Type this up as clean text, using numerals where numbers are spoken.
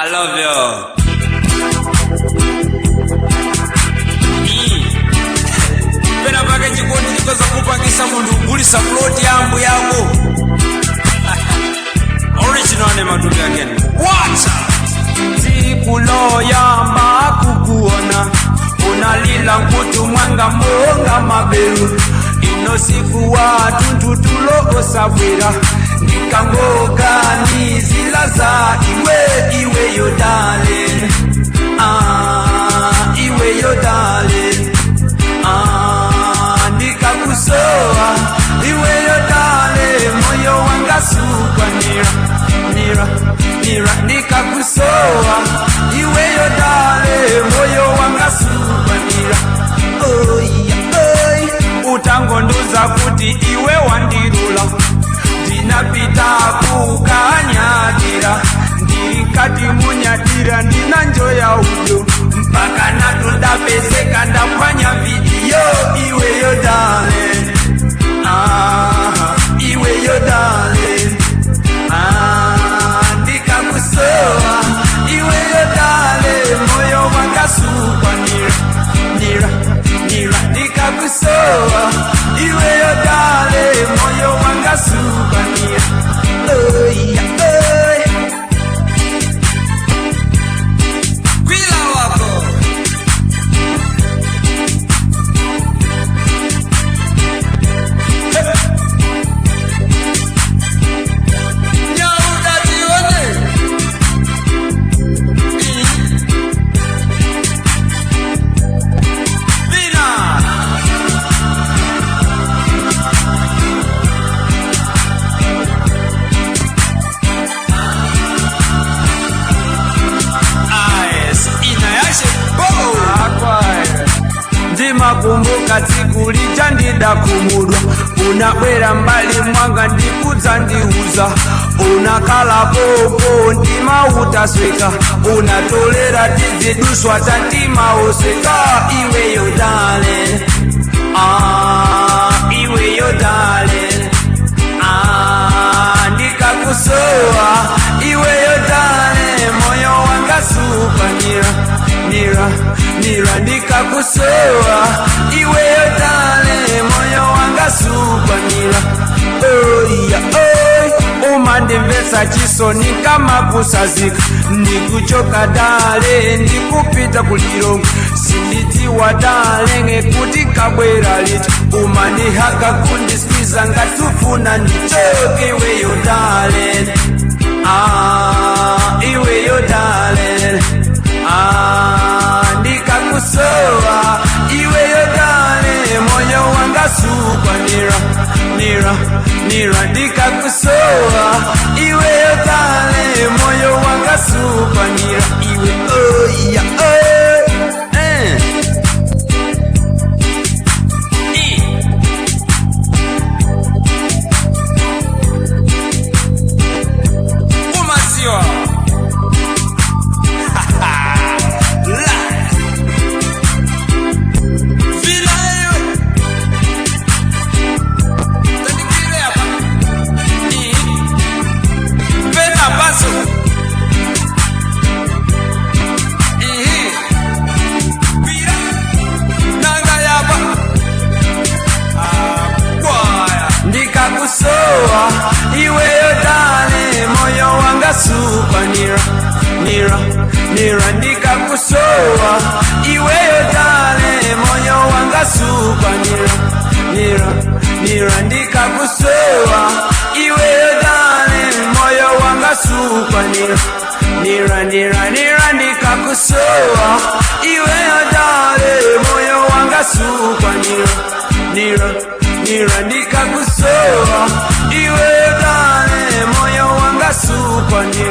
I love you. Pena pake chikondi chikoza kupangisa munthu kugulisa ploti yambu yako. Original ne Matumbi again. Watch out! Tsiku loyamba kukuona unalila nkutu mwanga monga maberu ino siku watu ntutulo osabwera ndikangoganizila za iwe iwe yo darling, ah, iwe yo darling, ah, ndikakusowa iwe yo darling, moyo wanga sukwa nira nira nira ndikakusowa iwe yo darling, moyo wanga sukwa nira oh yeah, oh. Utangonduza kuti iwe wandirula ndinapita kukanyadira ndikati munyadira ndina njoya uyo mpaka natundapezeka ndapwanya vidiyo iweyo darling, ah, iweyo darling, ah, ndikakusowa iweyo darling, moyo wangasukwa nira nira nira ndikakusowa iweyo darling, moyo wangasukwa nira oh yeah, oh. Kwila wako Nyauda tione Vina AS inayashe bo ndimakumbuka tsiku lija ndidakumudwa unabwera mbali mwanga ndikudza ndiuza unakala popo ndimautasweka unatolera tidziduswa tatimaoseka iweyo darling, ah, iweyo darling, ah, ndikakusowa iweyo darling, moyo wanga supa nira nira nira ndikakusowa iweyo darling, moyo wanga supa nira oh yeah, oh. Umandimvetsa chisoni kama kusazika ndikuchoka dale ndikupita kulilongo sindidziwa dale ngekuti kabwera liti umandihaka kundiswiza ngatufuna ndichoke iweyo darling, ah, iweyo darling, ah, ndikakusowa iweyo darling, moyo wanga sukwa nira nira nira ndikakusowa iweyo darling, moyo wanga sukwa nira iwe oh yeah, oh. Eh. Umasiwa La Vila ewe Tandikile hapa Pena paso Pira Nanga yapa Kwaya Ndikakusowa iweyo darling, moyo wanga sukwa nira nira nira ndikakusowa iweyo darling, moyo wanga sukwa nira nira nira ndikakusowa iweyo darling, moyo wanga sukwa nira nira nira nira ndikakusowa iweyo darling, moyo wanga sukwa nira nira nira ndikakusowa iweyo darling, moyo wanga sukwa nira.